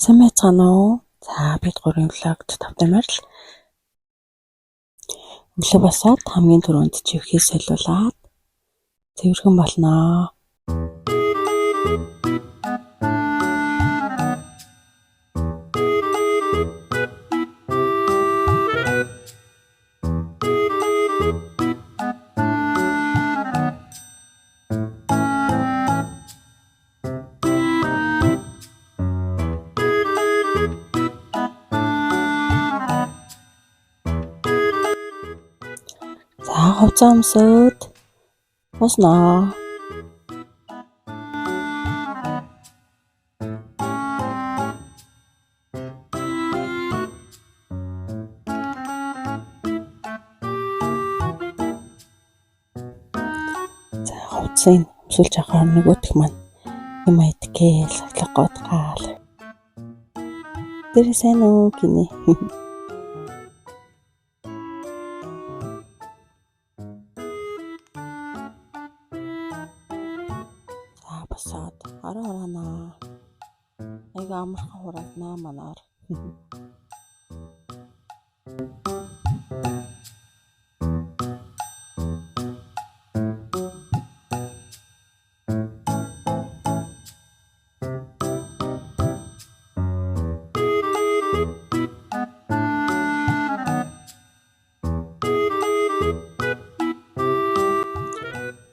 Сайн байцгаана уу? За бид гурвын vlog-д тавтай морил. Өглөө босоод хамгийн түрүүнд живхээ солиулаад цэвэрхэн болно. За хувцас өмсөөд босноо. За хувцсыг өмсүүлж авахар нөгөөх маань юм айдгээл логод гаал. Тэр сайн уу гинэ. За босоод орой хураана. Айгүй амархан хурааснаа манаар.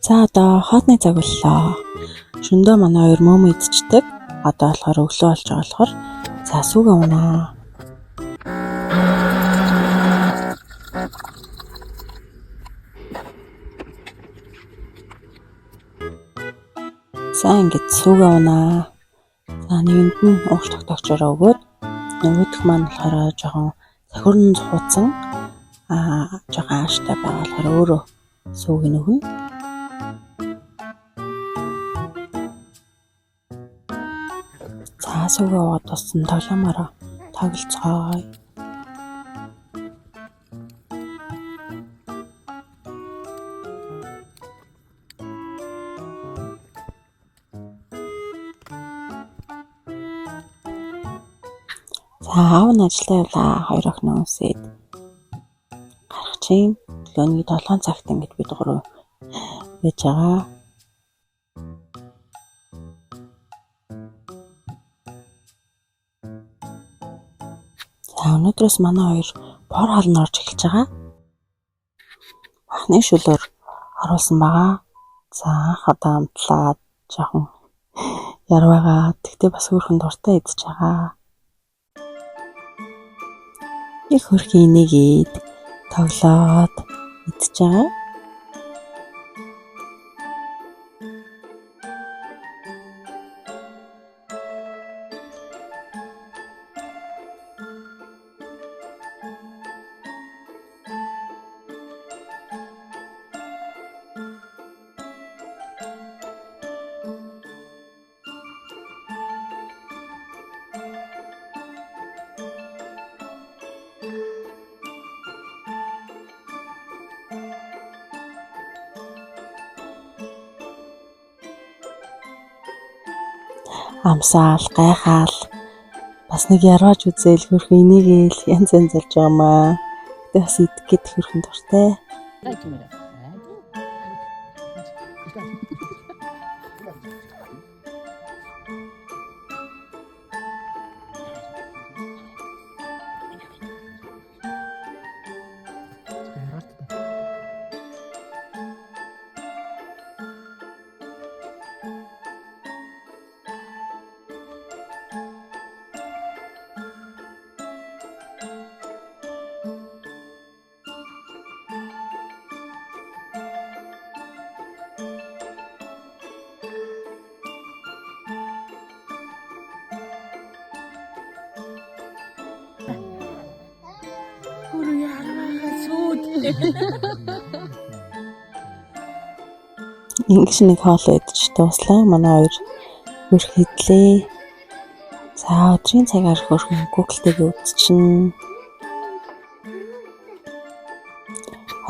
За одоо хоолны цаг боллоо. Шөндөө манай хоёр мөм идчихдэг. Одоо болохоор өглөө болж байгаа болохоор за сүг авнаа. За ингээд сүг авнаа. За нэгэнд нь уугч тогтоогчороо өгөөд нөгөөх маань болохоор жоохон сахирн хуудсан жоохон ааштай байгаа болохоор өөрөө сүг нь өгнө. За сүг аваад туссан тоглоомороо тоглолцгоё. За аав нь ажилдаа явлаа. Хоёр охин өмсөөд гарах чинь өглөөний 7 цагт ингээд бид гурав байж байгаа. За өнөөдрөөс манай хоёр бор хоолнд орж эхэлж байгаа. Махны шөлөөр оруулсан байгаа. За анх одоо амтлаад жоохон ярваагаа. Тэгтээ бас хөөрхөн дуртай идэж байгаа. Их хөрхийн инээгээд тоглоод идэж байгаа. Амсаал, гайхаал бас нэг ярвааж үзээл хөрхөн инээгээл янз янз болж байгаа маа. Гэтэ бас идэх гээд хөрхөн дуртай. Ингэж нэг хоол идэж дууслаа. Манай хоёр хөрх идлээ. За өдрийн цагаар хөрхөн Google-тэйг үзчихнэ.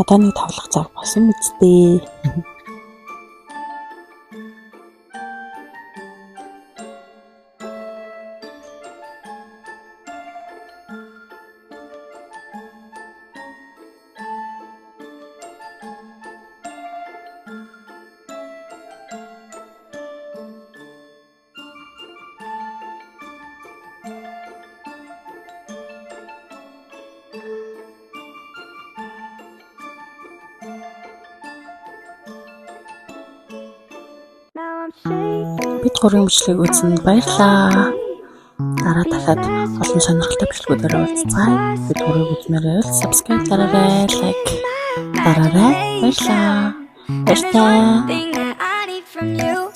Одоо нэг тоглох цаг болсон биз дээ. Бид гурвын бичлэг үзсэнд баярлалаа. Дараа дахиад олон сонирхолтой бичлэгүүдээр уулзацгаая. Бид гурвыг үзмээр байвал subscribe дараарай, like дараарай. Баярлалаа. Баяртай. Thing that I need from you.